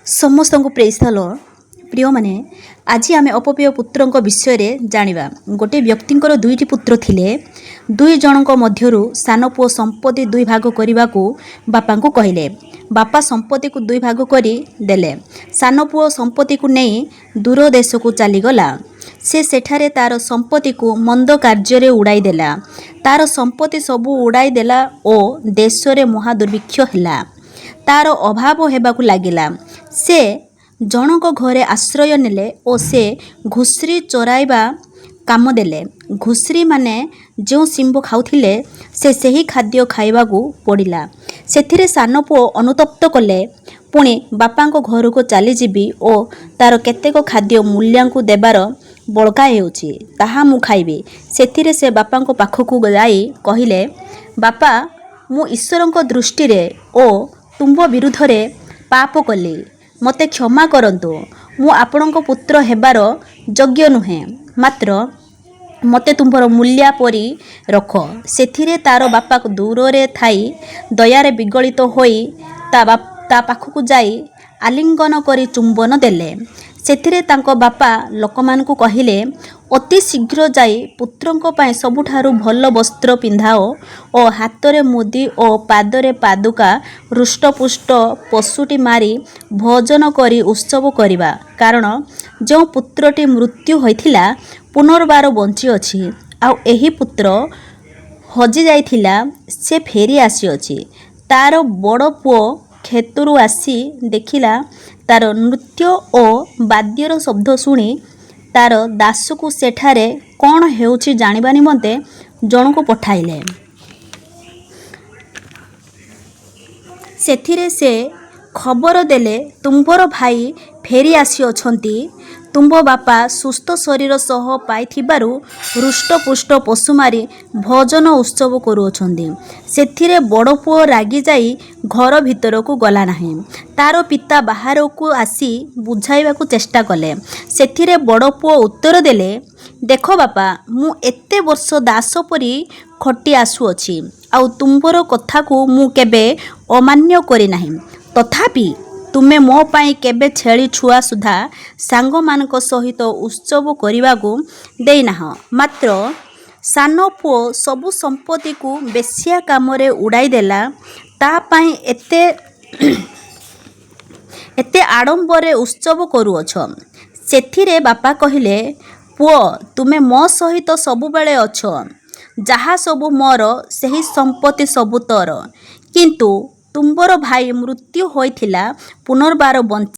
ସମସ୍ତଙ୍କୁ ପ୍ରେଜ୍ ଦ ଲର୍ଡ। ପ୍ରିୟମାନେ, ଆଜି ଆମେ ଅପବ୍ୟୟ ପୁତ୍ରଙ୍କ ବିଷୟରେ ଜାଣିବା। ଗୋଟିଏ ବ୍ୟକ୍ତିଙ୍କର ଦୁଇଟି ପୁତ୍ର ଥିଲେ। ଦୁଇ ଜଣଙ୍କ ମଧ୍ୟରୁ ସାନ ପୁଅ ସମ୍ପତ୍ତି ଦୁଇ ଭାଗ କରିବାକୁ ବାପାଙ୍କୁ କହିଲେ। ବାପା ସମ୍ପତ୍ତିକୁ ଦୁଇ ଭାଗ କରି ଦେଲେ। ସାନ ପୁଅ ସମ୍ପତ୍ତିକୁ ନେଇ ଦୂର ଦେଶକୁ ଚାଲିଗଲା। ସେ ସେଠାରେ ତା'ର ସମ୍ପତ୍ତିକୁ ମନ୍ଦ କାର୍ଯ୍ୟରେ ଉଡ଼ାଇ ଦେଲା। ତା'ର ସମ୍ପତ୍ତି ସବୁ ଉଡ଼ାଇ ଦେଲା ଓ ଦେଶରେ ମହାଦୁର୍ଭିକ୍ଷ ହେଲା। ତା'ର ଅଭାବ ହେବାକୁ ଲାଗିଲା। ସେ ଜଣଙ୍କ ଘରେ ଆଶ୍ରୟ ନେଲେ ଓ ସେ ଘୁଷୁରି ଚରାଇବା କାମ ଦେଲେ। ଘୁଷୁରିମାନେ ଯେଉଁ ଶିମ୍ବ ଖାଉଥିଲେ, ସେ ସେହି ଖାଦ୍ୟ ଖାଇବାକୁ ପଡ଼ିଲା। ସେଥିରେ ସାନ ପୁଅ ଅନୁତପ୍ତ କଲେ, ପୁଣି ବାପାଙ୍କ ଘରକୁ ଚାଲିଯିବି ଓ ତା'ର କେତେକ ଖାଦ୍ୟ ମୂଲିଆଙ୍କୁ ଦେବାର ବଳକା ହେଉଛି, ତାହା ମୁଁ ଖାଇବି। ସେଥିରେ ସେ ବାପାଙ୍କ ପାଖକୁ ଯାଇ କହିଲେ, "ବାପା, ମୁଁ ଈଶ୍ୱରଙ୍କ ଦୃଷ୍ଟିରେ ଓ ତୁମ୍ଭ ବିରୁଦ୍ଧରେ ପାପ କଲି। ମୋତେ କ୍ଷମା କରନ୍ତୁ। ମୁଁ ଆପଣଙ୍କ ପୁତ୍ର ହେବାର ଯୋଗ୍ୟ ନୁହେଁ। ମାତ୍ର ମୋତେ ତୁମ୍ଭର ମୂଲିଆ ପରି ରଖ।" ସେଥିରେ ତା'ର ବାପା ଦୂରରେ ଥାଇ ଦୟାରେ ବିଗଳିତ ହୋଇ ତା ପାଖକୁ ଯାଇ ଆଲିଙ୍ଗନ କରି ଚୁମ୍ବନ ଦେଲେ। ସେଥିରେ ତାଙ୍କ ବାପା ଲୋକମାନଙ୍କୁ କହିଲେ, "ଅତି ଶୀଘ୍ର ଯାଇ ପୁତ୍ରଙ୍କ ପାଇଁ ସବୁଠାରୁ ଭଲ ବସ୍ତ୍ର ପିନ୍ଧାଅ ଓ ହାତରେ ମୁଦି ଓ ପାଦରେ ପାଦୁକା। ହୃଷ୍ଟପୁଷ୍ଟ ପଶୁଟି ମାରି ଭୋଜନ କରି ଉତ୍ସବ କରିବା। କାରଣ ଯେଉଁ ପୁତ୍ରଟି ମୃତ୍ୟୁ ହୋଇଥିଲା, ପୁନର୍ବାର ବଞ୍ଚିଅଛି, ଆଉ ଏହି ପୁତ୍ର ହଜିଯାଇଥିଲା, ସେ ଫେରି ଆସିଅଛି।" ତା'ର ବଡ଼ ପୁଅ କ୍ଷେତରୁ ଆସି ଦେଖିଲା, ତା'ର ନୃତ୍ୟ ଓ ବାଦ୍ୟର ଶବ୍ଦ ଶୁଣି ତା'ର ଦାସକୁ ସେଠାରେ କ'ଣ ହେଉଛି ଜାଣିବା ନିମନ୍ତେ ଜଣକୁ ପଠାଇଲେ। ସେଥିରେ ସେ ଖବର ଦେଲେ, "ତୁମ୍ଭର ଭାଇ ଫେରି ଆସିଅଛନ୍ତି; ତୁମ୍ଭ ବାପା ସୁସ୍ଥ ଶରୀର ସହ ପାଇଥିବାରୁ ହୃଷ୍ଟପୁଷ୍ଟ ପଶୁ ମାରି ଭୋଜନ ଉତ୍ସବ କରୁଅଛନ୍ତି।" ସେଥିରେ ବଡ଼ ପୁଅ ରାଗିଯାଇ ଘର ଭିତରକୁ ଗଲା ନାହିଁ। ତା'ର ପିତା ବାହାରକୁ ଆସି ବୁଝାଇବାକୁ ଚେଷ୍ଟା କଲେ। ସେଥିରେ ବଡ଼ ପୁଅ ଉତ୍ତର ଦେଲେ, "ଦେଖ ବାପା, ମୁଁ ଏତେ ବର୍ଷ ଦାସ ପରି ଖଟି ଆସୁଅଛି, ଆଉ ତୁମ୍ଭର କଥାକୁ ମୁଁ କେବେ ଅମାନ୍ୟ କରି ନାହିଁ। ତଥାପି ତୁମେ ମୋ ପାଇଁ କେବେ ଛେଳି ଛୁଆ ସୁଦ୍ଧା ସାଙ୍ଗମାନଙ୍କ ସହିତ ଉତ୍ସବ କରିବାକୁ ଦେଇନାହଁ। ମାତ୍ର ସାନ ପୁଅ ସବୁ ସମ୍ପତ୍ତିକୁ ବେଶ୍ୟା କାମରେ ଉଡ଼ାଇ ଦେଲା, ତା' ପାଇଁ ଏତେ ଆଡ଼ମ୍ବରରେ ଉତ୍ସବ କରୁଅଛ।" ସେଥିରେ ବାପା କହିଲେ, "ପୁଅ, ତୁମେ ମୋ ସହିତ ସବୁବେଳେ ଅଛ। ଯାହା ସବୁ ମୋର, ସେହି ସମ୍ପତ୍ତି ସବୁ ତୋର। କିନ୍ତୁ ତୁମ୍ଭର ଭାଇ ମୃତ୍ୟୁ ହୋଇଥିଲା, ପୁନର୍ବାର ବଞ୍ଚି